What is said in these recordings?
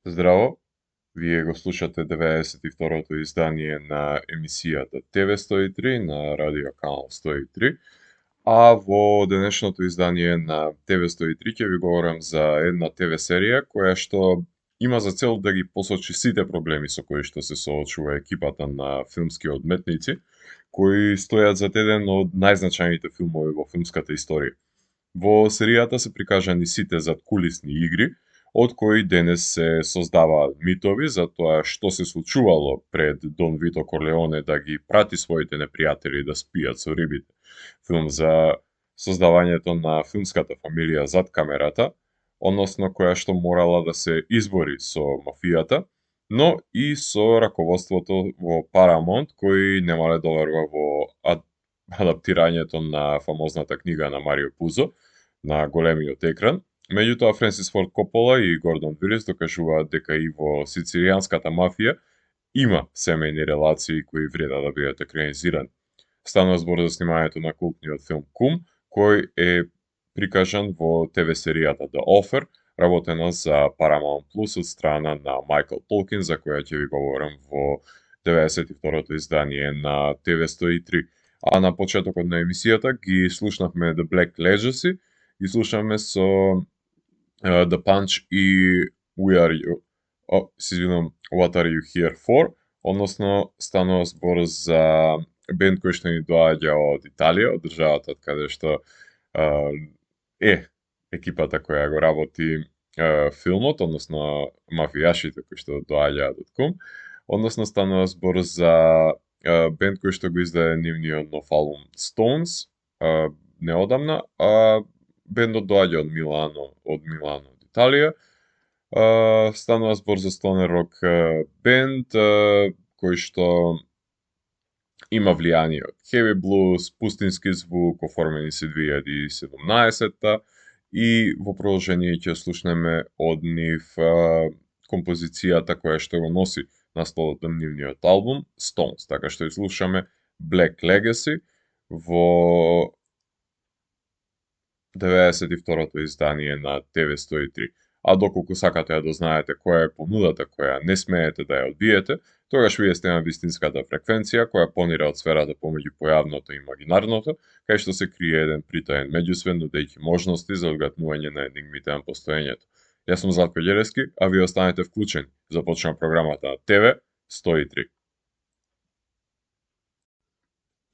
Здраво, вие го слушате 92-то издание на емисијата TV103 на Радио Канал 103, а во денешното издание на TV103 ќе ви говорам за една ТВ серија која што има за цел да ги посочи сите проблеми со кои што се соочува екипата на филмски одметници, кои стојат зад еден од најзначајните филмови во филмската историја. Во серијата се прикажани сите задкулисни игри, од кои денес се создаваат митови за тоа што се случувало пред Дон Вито Корлеоне да ги прати своите непријатели да спијат со рибите. Филм за создавањето на филмската фамилија зад камерата, односно која што морала да се избори со мафијата, но и со раководството во Paramount, кои немале да верува во адаптирањето на фамозната книга на Марио Пузо на големиот екран. Меѓутоа, Френсис Форд Копола и Гордон Вилис докажуваат дека и во сицилијанската мафија има семејни релации кои вреда да бидат екранизирани. Станува збор за снимањето на култниот филм Кум, кој е прикажан во ТВ серијата The Offer, работена за Paramount Plus од страна на Майкл Толкин, за која ќе ви говорам во 92-то издание на ТВ 103. А на почетокот на емисијата ги слушнавме The Black Legacy, ги слушаме со The Punch и What Are You Here For, односно станува збор за бенд кој што ни доаѓа од Италија, од државата каде што е екипата која го работи филмот, односно мафијашите кои што доаѓаат од Кум, односно станува збор за бенд кој што го издаде нивниот нов албум Stones неодамна, а бендот доаѓа од Милано, од Италија. Станува збор за стонер рок бенд кој што има влијание од heavy blues, пустински звук, оформени се 2017-та и во продолжение ќе слушнеме од нив композицијата која што го носи насловот на нивниот албум Stones, така што слушаме Black Legacy во 92-то издание на ТВ 103. А доколку сакате да знаете која е понудата која не смеете да ја одбиете, тогаш вие сте на вистинската фреквенција која понира од сферата помеѓу појавното и имагинарното, кај што се крие еден притаен меѓусвет, нудејќи можности за одгатнување на енигмите на постоењето. Јас сум Златко Ѓерески, а вие останете вклучени. Започнува програмата на ТВ 103.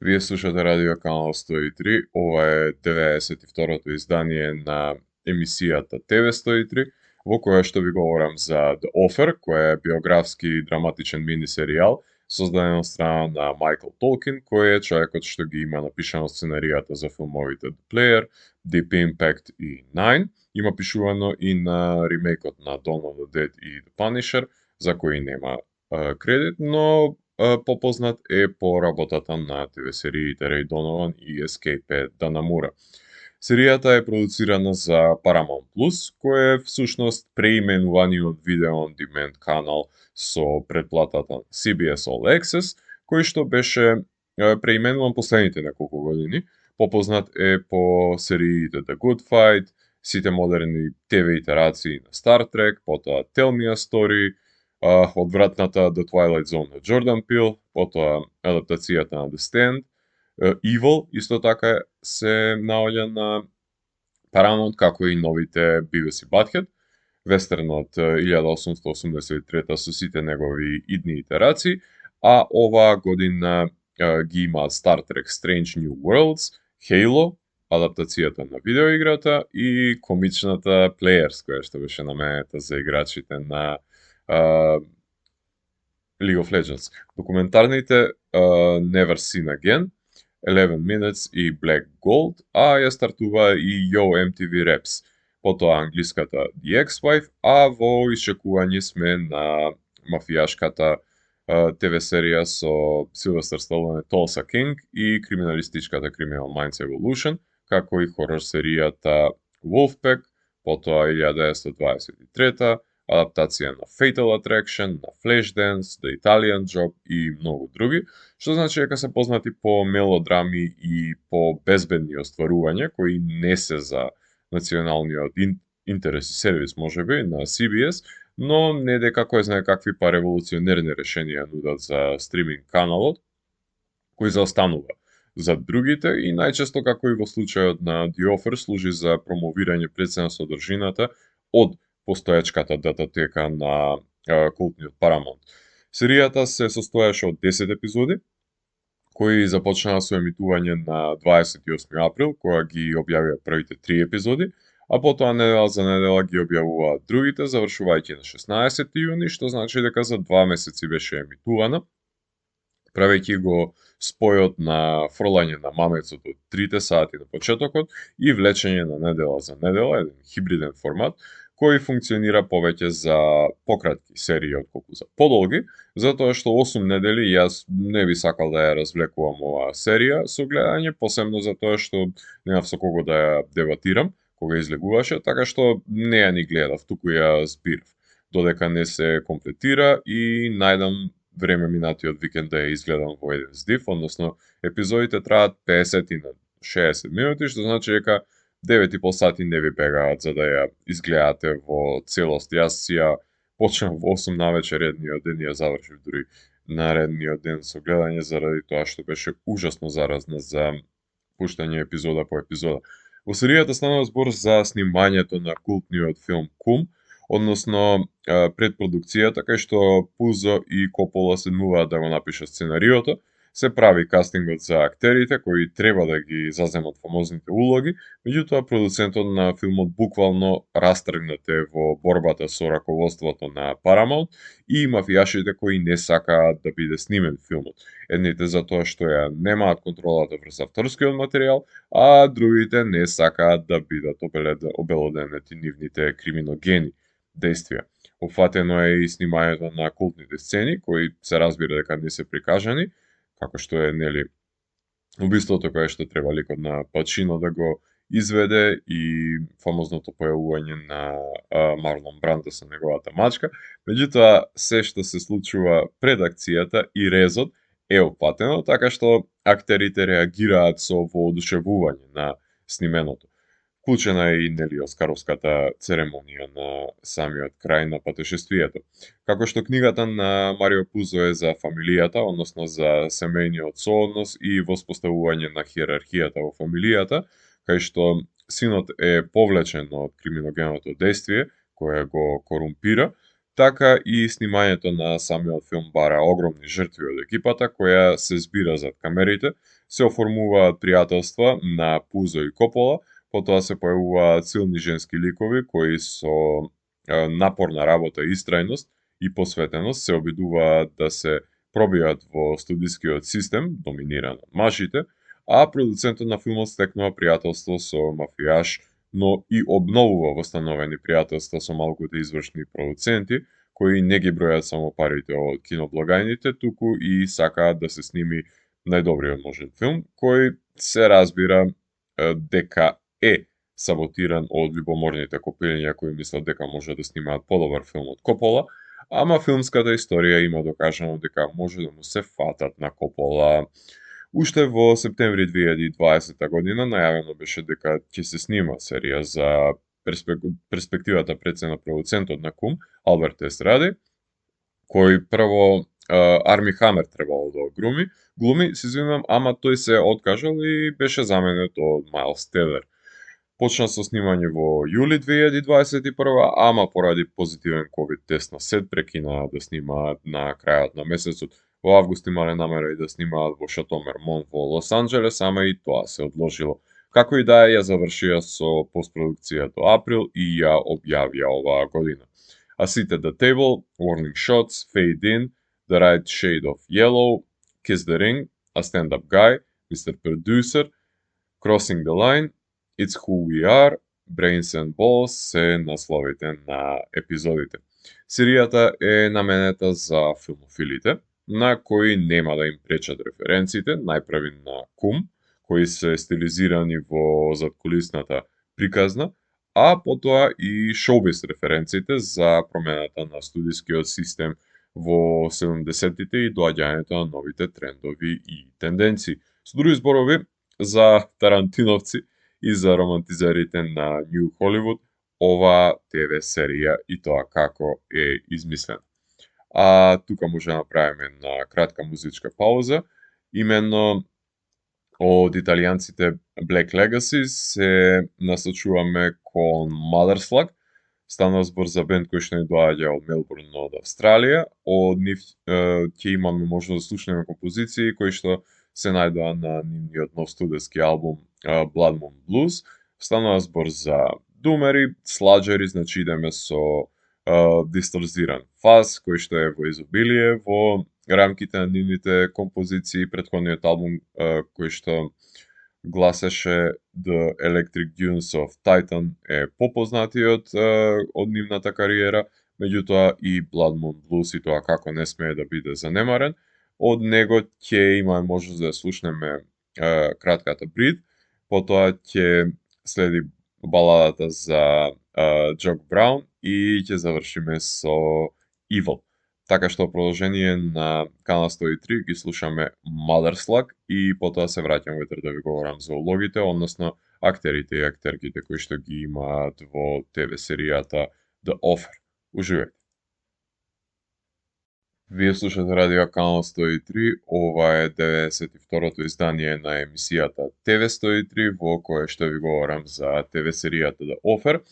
Вие слушате Радио Канал 103, ова е 92-то издание на емисијата ТВ 103, во која што ви говорам за The Offer, која е биографски и драматичен мини серијал, создаден од страна на Майкл Толкин, кој е човекот што ги има напишано сценаријата за филмовите The Player, Deep Impact и Nine. Има пишувано и на ремейкот на Dawn of the Dead и The Punisher, за кои нема кредит, но попознат е по работата на ТВ сериите Рей Донован и Escape Данамура. Серијата е продуцирана за Paramount Plus, кој е всушност преименуваниот видео on demand канал со претплатата CBS All Access, кој што беше преименуван последните неколку години. Попознат е по сериите The Good Fight, сите модерни ТВ итерации на Star Trek, потоа Tell Me a Story, одвратната The Twilight Zone на Jordan Peele, потоа адаптацијата на The Stand, Evil исто така се наоѓа на Paramount, како и новите Beavis и Butthead, вестернот 1883 со сите негови идни итерации, а оваа година ги имаат Star Trek Strange New Worlds, Halo, адаптацијата на видеоиграта и комичната Players, која што беше наменета за играчите на League of Legends. Документарните Never Seen Again, 11 Minutes и Black Gold, а ја стартува и Yo MTV Raps, потоа англиската The Ex-Wife, а во исчекување сме на мафијашката ТВ серија со Силвестер Сталоне Tulsa King и криминалистичката Criminal Minds Evolution, како и хорор серијата Wolfpack, потоа 1923, адаптација на Fatal Attraction, на Flashdance, The Italian Job и многу други, што значи дека се познати по мелодрами и по безбедни остварувања кои не се за националниот интерес и сервис можеби на CBS, но не дека кој знае какви па револуционерни решенија нудат за стриминг каналот, кој заостанува за другите и најчесто, како и во случајот на The Offer, служи за промовирање пред содржината од постоечката дататека на култниот Paramount. Серијата се состоеше од 10 епизоди, кои започнаа со емитување на 28 април, кога ги објавија првите 3 епизоди, а потоа недела за недела ги објавуваат другите, завршувајќи на 16 јуни, што значи дека за 2 месеци беше емитувана, правејќи го спојот на фрлање на мамецот од 3 сати на почетокот и влечење на недела за недела, еден хибриден формат, кој функционира повеќе за пократки серии отколку за подолги, затоа што 8 недели јас не би сакал да ја развлекувам оваа серија со гледање, посебно затоа што немав со кого да ја дебатирам кога излегуваше, така што не ја ни гледав, туку ја збирав, додека не се комплетира и најдам време минатиот викенд да ја изгледам во еден здив, односно епизодите траат 50 и на 60 минути, што значи дека 9,5 сати не ви бегаат за да ја изгледате во целост. Јас ја почнав во 8 навечер едниот ден и ја завршив дури наредниот ден со гледање заради тоа што беше ужасно заразна за пуштање епизода по епизода. Во серијата станува збор за снимањето на култниот филм Кум, односно предпродукцијата кај што Пузо и Копола седнуваат да го напишат сценариото, се прави кастингот за актерите кои треба да ги заземат фамозните улоги, меѓутоа продуцентот на филмот буквално растргнат е во борбата со раководството на Paramount и мафијашите кои не сакаат да биде снимен филмот. Едните затоа што ја немаат контролата врз авторскиот материјал, а другите не сакаат да бидат обелоденети нивните криминогени действија. Опфатено е и снимањето на култните сцени, кои се разбира дека не се прикажани, како што е, нели, убиството кое што треба ликот на Пачино да го изведе и фамозното појавување на Марлон Брандо со неговата мачка. Меѓутоа, се што се случува пред акцијата и резот е опатено, така што актерите реагираат со воодушевување на снименото. Вклучена е и нели оскаровската церемонија на самиот крај на патешествието. Како што книгата на Марио Пузо е за фамилијата, односно за семејниот сооднос и воспоставување на хиерархијата во фамилијата, кај што синот е повлечен од криминогеното действие кое го корумпира, така и снимањето на самиот филм бара огромни жртви од екипата која се збира зад камерите, се оформуваат пријателства на Пузо и Копола, потоа се појавуваат силни женски ликови кои со напорна работа и истрајност и посветеност се обидуваат да се пробијат во студискиот систем, доминиран од мажите, а продуцентот на филмот стекнува пријателство со мафијаш, но и обновува восстановени пријателства со малкуте извршни продуценти, кои не ги бројат само парите од киноблагајните, туку и сакаат да се сними најдобриот можен филм, кој се разбира дека е саботиран од љубоморните копелиња кои мислат дека може да снимаат подобар филм од Копола, ама филмската историја има докажано дека може да му се фатат на Копола. Уште во септември 2020 година најавено беше дека ќе се снима серија за перспективата прецена продуцентот на Кум, Алберт Естради, кој прво Арми Хамер требало да глуми, се извинувам, ама тој се откажал и беше заменет од Мајлс Телер. Почна со снимање во јули 2021, ама поради позитивен ковид тест на сет прекинаа да снимаат на крајот на месецот. Во август имале намера и да снимаат во Шато Мермон во Лос Анџелес, ама и тоа се одложило. Како и да е, ја завршија со постпродукција до април и ја објавија оваа година. A Seat at the Table, Warning Shots, Fade In, The Right Shade of Yellow, Kiss the Ring, A Stand-Up Guy, Mr. Producer, Crossing the Line, It's Who We Are, Brains and Balls се насловите на епизодите. Серијата е наменета за филмофилите, на кои нема да им пречат референциите, најпрви на Кум, кои се стилизирани во задкулисната приказна, а потоа и шоубиз референциите за промената на студискиот систем во 70-тите и доаѓањето на новите трендови и тенденции. Со други зборови, за тарантиновци и за романтизерите на Нью Холивуд, оваа ТВ серија и тоа како е измислена. А тука може да направиме една кратка музичка пауза, именно од италијанците Black Legacy се насочуваме кон Mother Slug. Станува збор за бенд кој што ни доаѓа од Мелбурн од Австралија. Од нив ќе имаме можност да слушнеме композиции кои што се најдоа на нивниот нов студиски албум Blood Moon Blues. Станува збор за думери, сладжери, значи идеме со дисторзиран фаз кој што е во изобилие во рамките на нивните композиции. Претходниот албум кој што гласеше The Electric Dunes of Titan е попознатиот од нивната кариера, меѓутоа и Blood Moon Blues и тоа како не смее да биде занемарен. Од него ќе имаме можност да слушнеме кратката Breed, потоа ќе следи баладата за Джок Браун и ќе завршиме со Evil. Така што продолжение на Канал 103 ги слушаме Mother Slug и потоа се враќам ветер да ви говорам за улогите, односно актерите и актерките кои што ги имаат во ТВ серијата The Offer. Уживајте! Вие слушате Радио Канал 103, ова е 92-то издание на емисијата ТВ 103, во кое што ви говорам за ТВ серијата The Offer.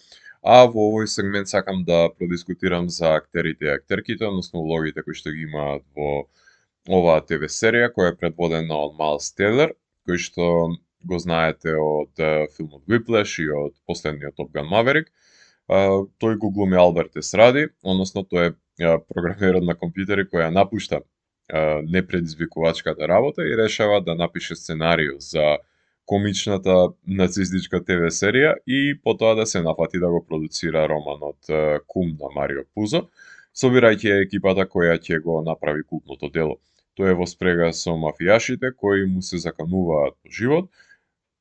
А во овој сегмент сакам да продискутирам за актерите и актерките, односно улогите кои што ги имаат во оваа ТВ серија, која е предводена од Майлс Телер, кој што го знаете од филмот Whiplash и од последниот Top Gun Maverick. Тој го глуми Алберт С. Ради, односно тој е програмерот на компјутери која напушта непредизвикувачката работа и решава да напише сценарио за комичната нацистичка ТВ серија и потоа да се нафати да го продуцира романот Кум на Марио Пузо, собирајќи екипата која ќе го направи култното дело. Тој е во спрега со мафијашите кои му се закануваат по живот,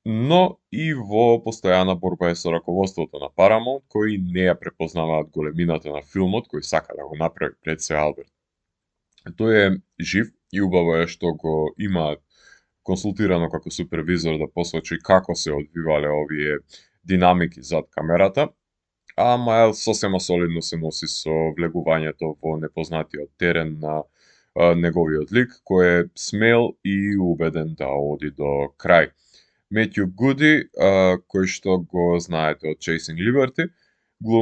но и во постојана борба е со раководството на Paramount, кои не ја препознаваат големината на филмот, кој сака да го направи пред се Алберт. Тој е жив и убаво е што го имаат консултирано како супервизор да посочи како се одвивале овие динамики зад камерата, а Мајл сосема солидно се носи со влегувањето во непознатиот терен на неговиот лик, кој е смел и убеден да оди до крај. Метју Гуди, кој што го знаете од Chasing Liberty, го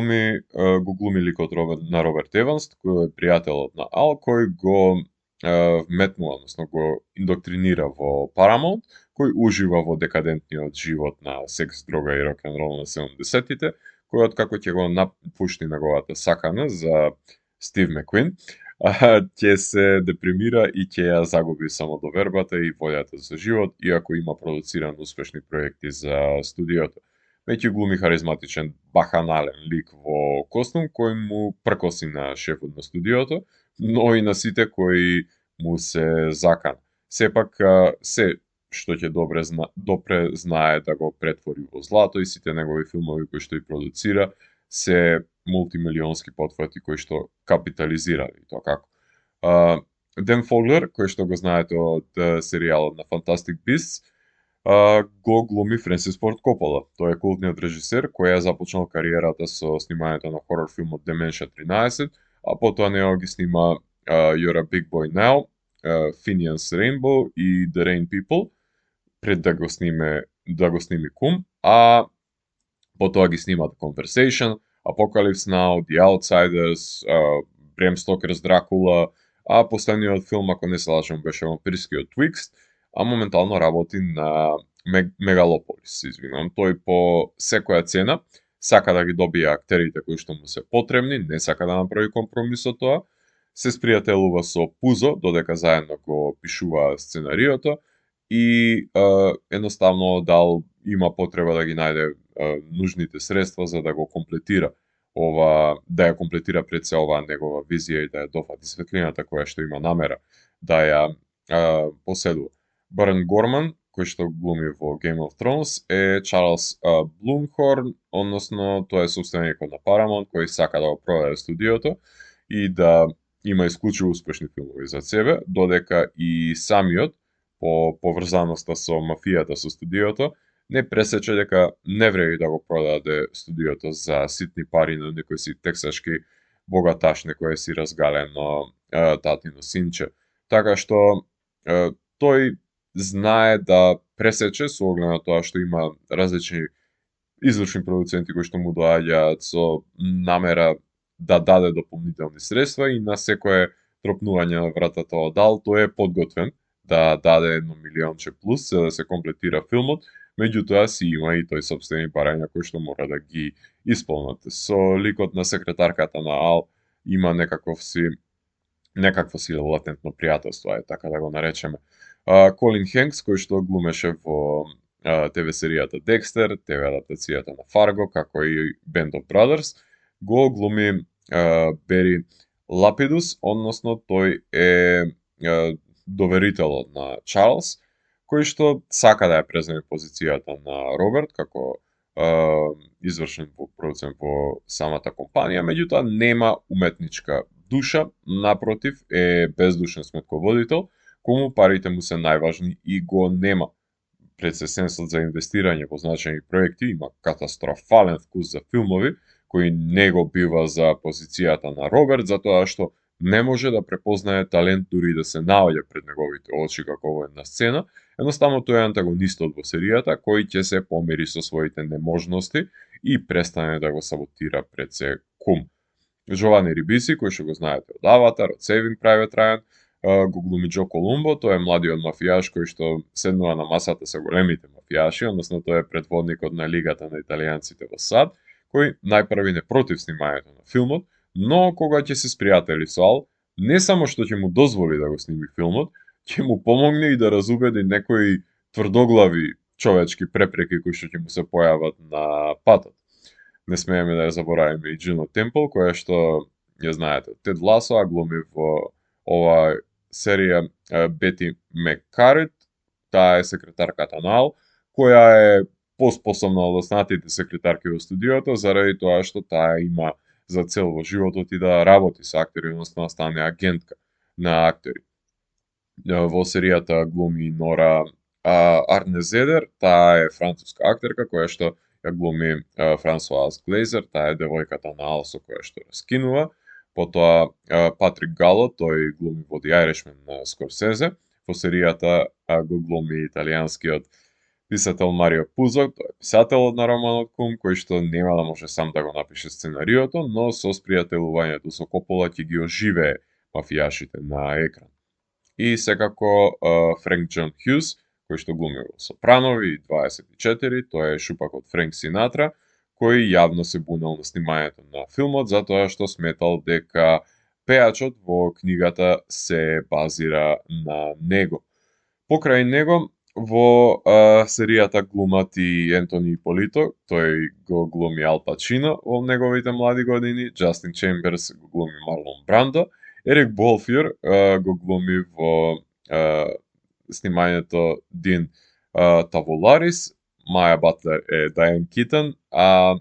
глуми ликот на Роберт Еванс, кој е пријателот на Ал, кој го вметнува, односно го индоктринира во Paramount, кој ужива во декадентниот живот на секс, дрога и рок-н-рол на 70-тите, кој откако ќе го напушти неговата сакана за Стив Маккуин, ќе се депримира и ќе ја загуби самодовербата и волјата за живот, иако има продуциран успешни проекти за студиото. Меѓу глуми харизматичен баханален лик во костум кој му пркоси на шефот на студиото, но и на сите кои му се закана. Сепак се што ќе добре знае да го претвори во злато и сите негови филмови кои што и продуцира се мултимилионски потфати кои што капитализирали тоа како. Ден Фоглер, кој што го знаете од серијалот на Fantastic Beasts, го глуми Френсис Форд Копола. Тој е култниот режисер кој ја започнал кариерата со снимањето на хорор филмот Деменшија 13, а потоа него ги снима You're a Big Boy Now, Finian's Rainbow и The Rain People, пред да го сними Кум, а потоа ги снима The Conversation, Apocalypse Now, The Outsiders, Bram Stoker's Dracula, а последниот филм, ако не се лажам, беше вампирскиот Twixt, а моментално работи на Мегалополис, извинам. Тој по секоја цена сака да ги добие актерите кои што му се потребни, не сака да направи компромис со тоа, се спријателува со Пузо, додека заедно го пишуваа сценариото и едноставно дал има потреба да ги најде нужните средства за да го комплетира да ја комплетира пред се оваа негова визија и да ја дофати светлината која што има намера да ја поседува. Барен Горман, кој што глуми во Game of Thrones, е Чарлс Блумхорн, односно тој е собственикот на Paramount, кој сака да го продаде студиото и да има исклучиво успешни филмови за себе, додека и самиот, по поврзаноста со мафијата со студиото, не пресече дека не вреди да го продаде студиото за ситни пари на некој си тексашки богаташ, некој си разгалено татино синче. Така што тој знае да пресече со оглед на тоа што има различни извршни продуценти кои што му доаѓаат со намера да даде дополнителни средства и на секое тропнување на вратата оддал тој е подготвен да даде едно милионче плюс за да се комплетира филмот, меѓутоа си има и тој сопствени барања кои што мора да ги исполнат. Со ликот на секретарката на Ал има некакво си латентно пријателство, е така да го наречеме. Колин Хенкс, кој што глумеше во ТВ серијата Декстер, ТВ адаптацијата на Фарго, како и Band of Brothers, го глуми Бери Лапидус, односно тој е доверителот на Чарлс, кој што сака да ја преземе позицијата на Роберт како извршен продуцент во самата компанија, меѓутоа нема уметничка душа, напротив е бездушен сметководител, кому парите му се најважни и го нема пред се сенсот за инвестирање во значајни проекти, има катастрофален вкус за филмови, кој не го бива за позицијата на Роберт, затоа што не може да препознае талент дури да се наоѓа пред неговите очи како во една сцена. Едноставно тој е антагонистот во серијата кој ќе се помири со своите неможности и престане да го саботира пред се кум. Джовани Рибиси, кој што го знаете од Аватар, од Saving Private Ryan, го глуми Џо Колумбо, тој е младиот мафијаш кој што седнува на масата со големите мафијаши, односно тој е предводникот на лигата на италијанците во САД, кој најпрви не против снимањето на филмот, но кога ќе се спријатели со Ал, не само што ќе му дозволи да го сними филмот, ќе му помогне и да разубеди некои тврдоглави човечки препреки кои што ќе му се појават на патот. Не смееме да ја заборавиме и Джино Темпл, која што ја знаете, Тед Ласо, а глуми во ова серија Бети Меккарет, таа е секретарката на Ал, која е поспособна од останатите секретарки во студиото, заради тоа што таа има за цел во животот и да работи со актери, односно да стане агентка на актери. Во серијата глуми Нора Арнезедер, таа е француска актерка која што ја глуми Франсуаз Глейзер, таа е девојката на Ал со која што раскинува. Потоа Патрик Гало, тој глуми во The Irishman на Скорсезе. Во серијата го глуми италијанскиот писател Марио Пузо, тој е писателот на романот Кум, кој што нема да може сам да го напише сценариото, но со спријателувањето со Копола ќе ги оживее мафијашите на екран. И секако Френк Џон Хјус, кој што глуми во Сопранови и 24, тој е шупакот Френк Синатра, кој јавно се бунел на снимањето на филмот затоа што сметал дека пејачот во книгата се базира на него. Покрај него во серијата глумат и Ентони Иполито, тој го глуми Ал Пачино во неговите млади години, Џастин Чемберс го глуми Марлон Брандо, Ерик Болфјор го глуми во снимањето Дин Таволарис, Маја Батлер е Дайан Китон, а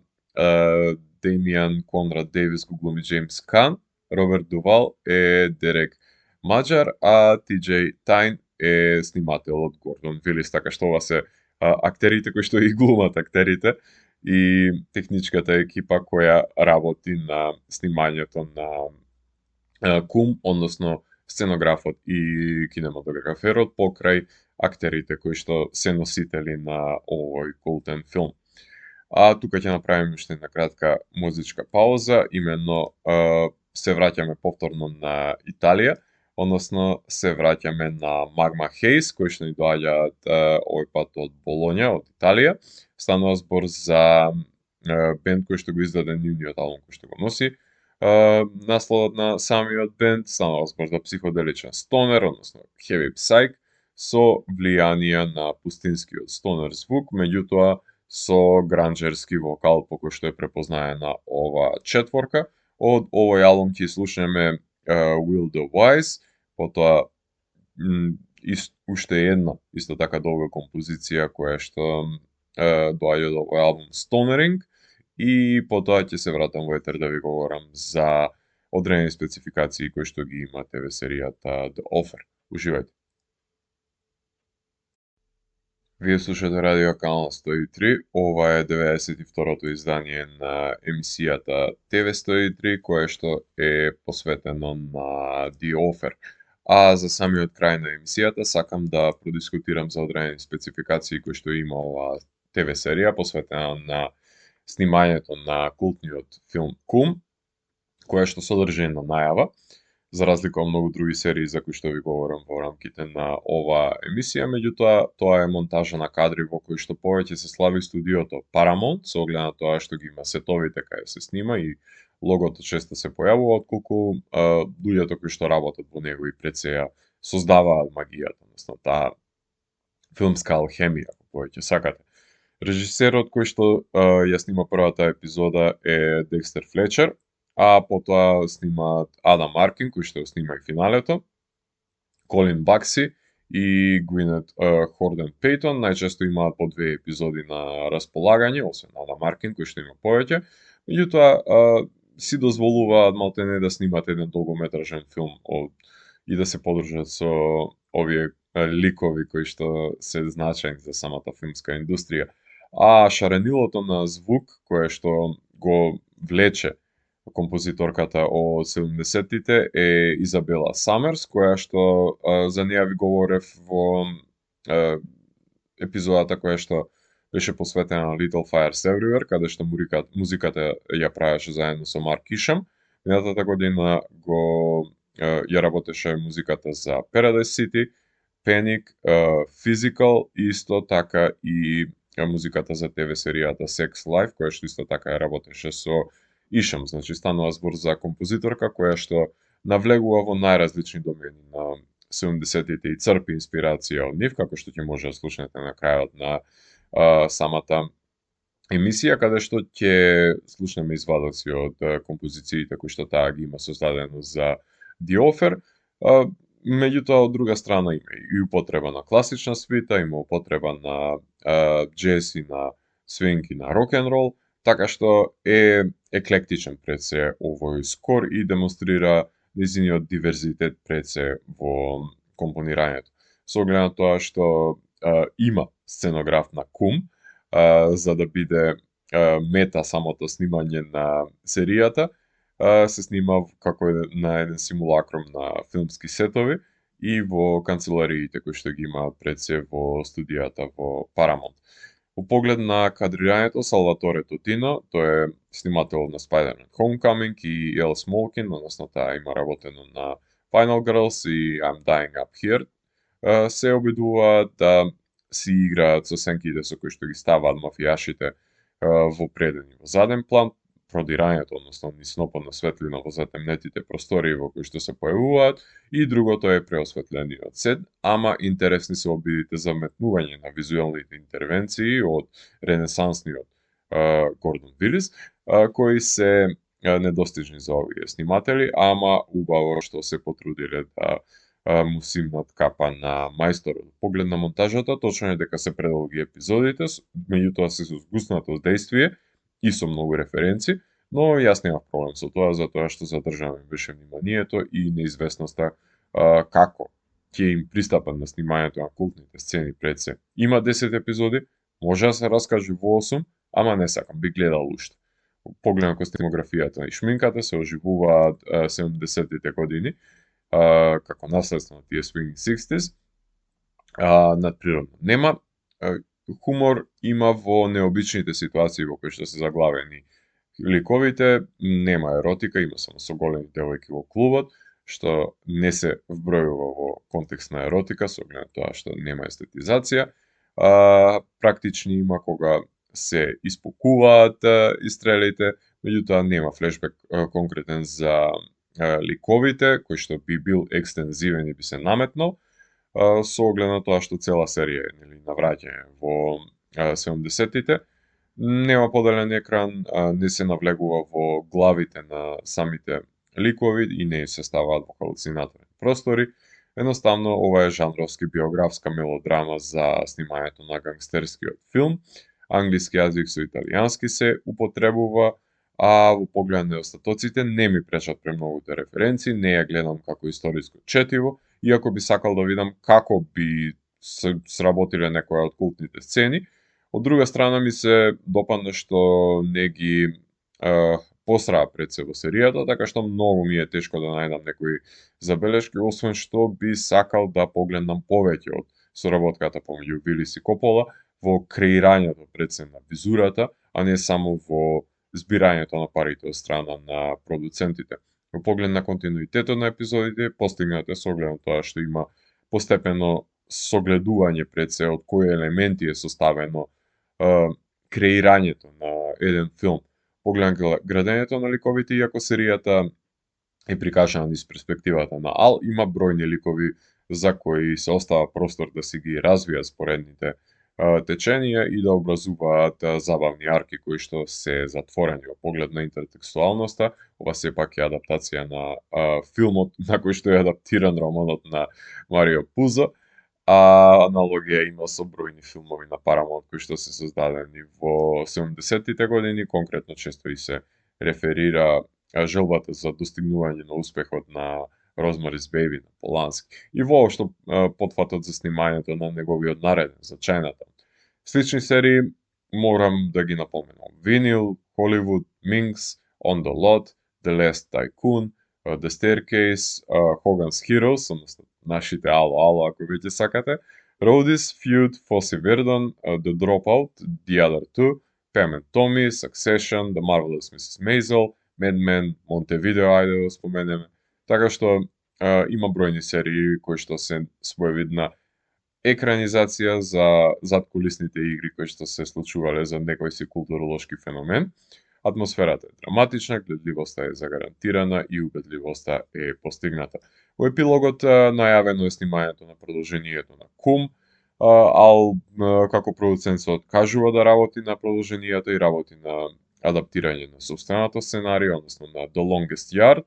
Демијан Конрад Дейвис го глуми Джеймс Кан, Роберт Дувал е Дерек Маџар, а Ти.Џеј Тајн е снимателот Гордон Вилис, така што ова се актерите кои што ги глумат актерите и техничката екипа која работи на снимањето на Кум, односно сценографот и кинематограферот покрај актерите кои што се носители на овој култен филм. А тука ќе направиме уште една кратка музичка пауза, именно се враќаме повторно на Италија, односно се враќаме на Magma Haze, кои што ни доаѓаат овој пат од Болоња, од Италија. Станува збор за бенд кој што го издаде нивниот албум кој што го носи насловот на самиот бенд, станува збор за психоделичен стонер, односно heavy psych, со влијанија на пустинскиот стонер звук, меѓутоа со гранџерски вокал, по кој што е препознаена ова четворка. Од овој албум ќе слушаме Will the Wise, потоа уште една, исто така долга композиција која што доаѓа од овој албум Stonering, и потоа ќе се вратам во етер да ви говорам за одредени спецификации кои што ги има ТВ серијата The Offer. Уживајте. Вие слушате Радио Канал 103, ова е 92-то издание на емисијата ТВ 103, кое што е посветено на The Offer. А за самиот крај на емисијата сакам да продискутирам за одредени спецификации кои што има оваа ТВ серија, посветена на снимањето на култниот филм Кум, која што содржи една најава, за разлика од многу други серии за кои што ви говорам во рамките на оваа емисија, меѓутоа тоа е монтажа на кадри во кои што повеќе се слави студиото Paramount, со оглед на тоа што ги има сетовите каде се снима и логото често се појавува, отколку луѓето кои што работат во него и пред се ја создаваат магијата, односно таа филмска алхемија, ако повеќе сакате. Режисерот кој што ја снима првата епизода е Декстер Флечер, а потоа снимаат Адам Аркин, кој што снима и финалето, Колин Бакси и Гвинет Хорден Пейтон. Најчесто имаат по 2 епизоди на располагање, освен Адам Аркин, кој што има повеќе. Меѓутоа, си дозволуваат малтене да снимат еден долгометражен филм и да се подружат со овие ликови кои што се значајни за самата филмска индустрија. А шаренилото на звук, кое што го влече композиторката од 70-тите е Изабела Самерс, која што за неја ви говорев во епизодата која што беше посветена на Little Fires Everywhere, каде што музиката ја правеше заедно со Марк Ишам. Минатата година ја работеше музиката за Paradise City, Panic, Physical, исто така и музиката за ТВ серијата Sex Life, која што исто така ја работеше со Ишам. Значи станува збор за композиторка која што навлегува во најразлични домени на 70-тите и црпи инспирација од нив, како што ќе може да слушнете на крајот на самата емисија, каде што ќе слушнеме извадоци од композициите кои што таа ги има создадено за The Offer. Меѓутоа, од друга страна има и употреба на класична свита, има употреба на джез и на свинг и на рок-н-рол, така што е еклектичен пред се овој скор и демонстрира нејзиниот диверзитет пред се во компонирањето. Со оглед на тоа што има сценограф на Кум, за да биде мета самото снимање на серијата, се снима како на еден симулакрум на филмски сетови и во канцелариите кои што ги имаат пред се во студијата во Paramount. Во поглед на кадрирањето, Салваторе Тотино, тој е снимател на Spider-Man Homecoming и Ел Смолкин, односно таа има работено на Final Girls и I'm Dying Up Here, се обидуваат да си играат со сенките со кои што ги ставаат мафијашите во преден и во заден план, продирањето, односно низ снопот на светлина во затемнетите простории во кои што се појавуваат, и другото е преосветлениот сет, ама интересни се обидите за вметнување на визуелните интервенции од ренесансниот Гордон Вилис, кои се недостижни за овие сниматели, ама убаво што се потрудиле да му симнат капа на мајсторот. Поглед на монтажата, точно е дека се предолги епизодите, меѓутоа се со згуснато дејствие и со многу референци, но јас немав проблем со тоа, затоа што задржано беше вниманието и неизвестноста како ќе им пристапат на снимањето на култните сцени пред се. Има 10 епизоди, може да се раскаже во 8, ама не сакам, би гледал уште. Погледам костимографијата и шминката се оживуваат 70-тите години, како наследство на тие Swing 60s, надприродно нема. Хумор има во необичните ситуации во кои што се заглавени ликовите, нема еротика, има само со големи девојки во клубот, што не се вбројува во контекст на еротика, со оглед на тоа што нема естетизација. Практични има кога се испукуваат истрелите, меѓутоа нема флешбек конкретен за ликовите, кој што би бил екстензивен и би се наметнал, со оглед на тоа што цела серија е навраќање во 70-тите. Нема поделен екран, не се навлегува во главите на самите ликови и не се ставаат во халуцинаторни простори. Едноставно, ова е жанровски биографска мелодрама за снимањето на гангстерскиот филм. Англиски јазик со италијански се употребува, а во поглед на остатоците не ми пречат премногуте референции, не ја гледам како историско четиво, иако би сакал да видам како би сработиле некои од култните сцени. Од друга страна ми се допадна што не ги посраа пред се во серијата, така што многу ми е тешко да најдам некои забелешки, освен што би сакал да погледнам повеќе од соработката помеѓу Вилис и Копола во креирањето пред се на визурата, а не само во збирањето на парите од страна на продуцентите. Во поглед на континуитетот на епизодите, постигнат е со оглед на тоа што има постепено согледување пред се од кои елементи е составено креирањето на еден филм. Погледам градењето на ликовите, иако серијата е прикажана низ перспективата на Ал, има бројни ликови за кои се остава простор да си ги развијат споредните теченија и да образуваат забавни арки кои што се затворени во поглед на интертекстуалноста. Ова сепак е адаптација на филмот на кој што е адаптиран романот на Марио Пузо, а аналогија има со бројни филмови на Paramount кои што се создадени во 70-тите години, конкретно често и се реферира желбата за достигнување на успехот на Розмарис Бејби на Полански и воопшто потфатот за снимањето на неговиот нареден за Chinatown. Слични серии морам да ги напоменам: Винил, Холивуд, Minx, On the Lot, The Last Tycoon, The Staircase, Hogan's Heroes, односно нашите ало, ако веќе сакате, Roadies, Feud, Fosse Verdon, The Dropout, The Other Two, Pam and Tommy, Succession, The Marvelous Mrs. Maisel, Mad Men, Montevideo, ајде да споменеме. Така што има бројни серии кои што се своевидна екранизација за задкулисните игри кои што се случувале за некој си културолошки феномен. Атмосферата е драматична, гледливоста е загарантирана и убедливоста е постигната. Во епилогот најавено е снимањето на продолжението на Кум, Ал како продуцент се откажува да работи на продолженијата и работи на адаптирање на собственото сценарија, односно на The Longest Yard,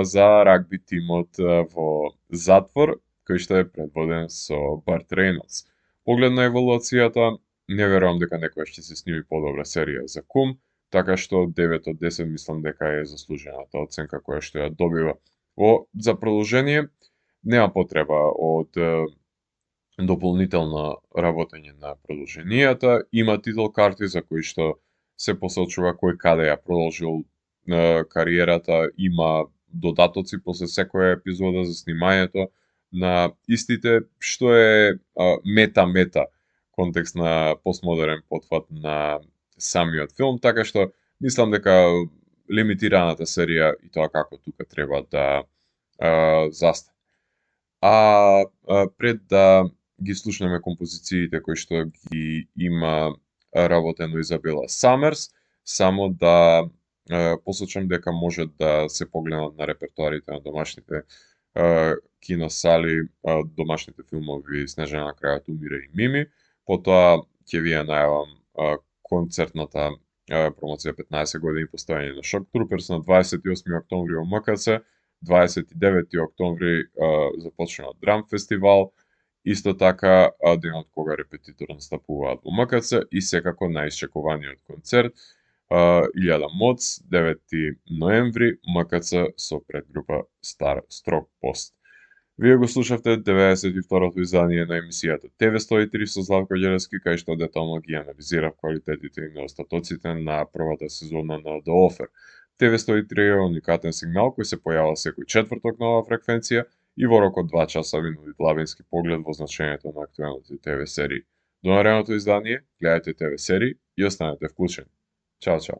за рагби тимот во затвор, кој што е предводен со Барт Рейнолдс. Поглед на еволуцијата, не верувам дека некојаш ќе се сними подобра серија за Кум, така што 9 од 10 мислам дека е заслужената оценка која што ја добива. За продолжение нема потреба од дополнително работење на продолженијата, има титул карти за кои што се посочува кој каде ја продолжил кариерата, има додатоци после секоја епизода за снимањето на истите, што е мета контекст на постмодерен потфат на самиот филм, така што мислам дека лимитираната серија и тоа како тука треба да застане. Пред да ги слушнеме композициите кои што ги има работено Изабела Самерс, само да посочам дека може да се погледнат на репертуарите на домашните киносали, домашните филмови Снежана на крајот умира и Мими. Потоа ќе ви ја најавам концертната промоција 15 години постојање на Shock Troopers на 28 октомври во МКЦ, 29 октомври започнува Драм фестивал, исто така денот кога репетитор настапуваат во МКЦ и секако најисчекуваниот концерт Илјада Моц, 9 ноември, МКЦ со предгрупа Стар Строг Пост. Вие го слушавте 92-то издание на емисијата TV103 со Златко Ѓелевски, кај што детално ги анализирав квалитетите и недостатоците на првата сезона на The Offer. TV103 е уникатен сигнал кој се појавува секој четврток на оваа фреквенција и во рок од 2 часа ви нуди длабински поглед во значењето на актуелните ТВ серии. До наредното издание, гледајте ТВ серии и останете вклучени. Чао, чао.